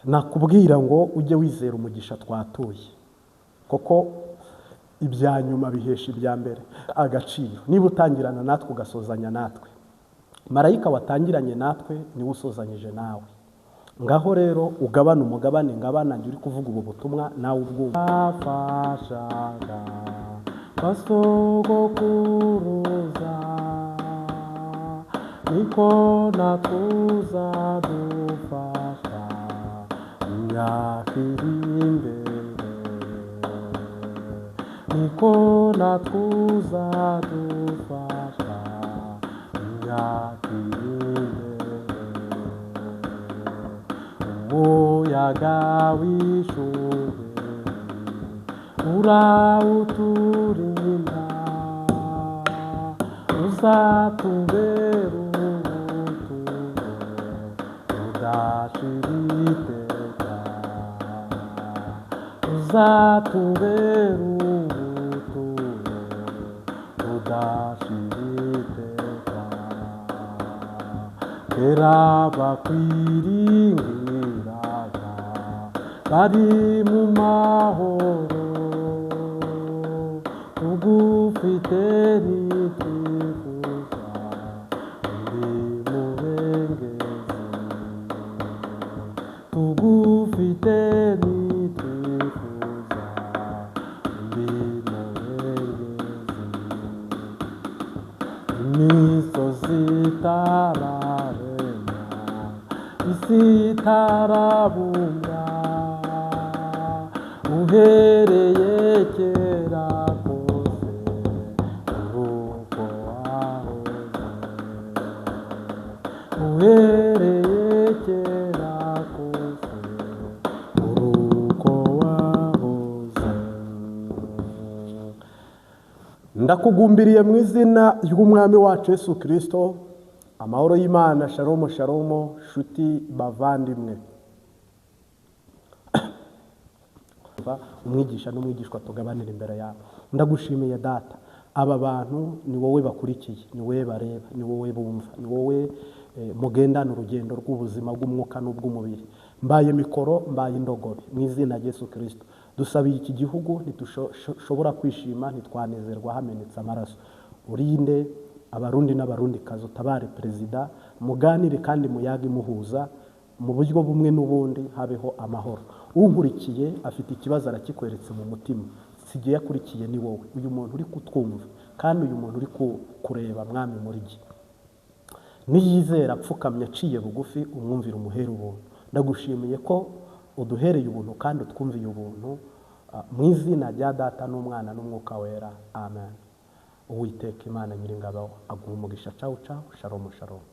nakubwira ngo ujye wizera umugisha twatuye, kuko ibya nyuma bihesha ibya mbere agaciro. Niba utangirana natwe ugasozanya natwe, marayika watangiranye natwe niwe usozanyije nawe. Ngaho rero ugabana umugabane ngabana, njye uri kuvuga ubu butumwa nawe ubwumva. Afashaga basogokuruza, niko natuza dufasha imyaka iri imbere, niko natuza dufasha imyaka iri imbere. Umuyaga w'ishuheri urawuturinda, uzatubera ubuturo budashira iteka, uzatubera ubuturo budashira iteka. Kera bakwiringiraga bari mu mahoro, tugufite ntitwifuza undi murengezi, tugufite ntitwifuza undi murengezi. Imisozi itararema, isi itarabumbwa, uhereye kera kose uruko wahoze, uhereye kera kose uruko wahoze. Ndakugumbiriye mu izina ry'Umwami wacu Yesu Kristo, Amahoro y'Imana, shalomo shalomo, shuti bavandimwe. Umwigisha n'umwigishwa tugabanira imbere yawe. Ndagushimiye Data, aba bantu ni wowe bakurikiye, ni wowe bareba, ni wowe bumva, ni wowe mugendana urugendo rw'ubuzima bw'umwuka n'ubw'umubiri. Mbaye mikoro, mbaye indogobe, mu izina rya Yesu Kristo. Dusabiye iki gihugu, ntitushobora kwishima, ntitwanezerwa hamenetse amaraso. Urinde Abarundi n'Abarundikazi, utabare perezida, muganire kandi muyage muhuza mu buryo bumwe n'ubundi, habeho amahoro. Unkurikiye afite ikibazo arakikweretse mu mutima, sigiye yakurikiye ni wowe. Uyu muntu uri kutwumva kandi uyu muntu uri kureba, Mwami muri jye, niyizera apfukamye aciye bugufi, umwumvira umuhere ubuntu. Ndagushimiye ko uduhereye ubuntu kandi utwumviye ubuntu, mu izina rya Data n'Umwana n'Umwuka Wera, amen. Uwiteka Imana Nyiringabo aguha umugisha. Cawu cawu, shalomo shalomo.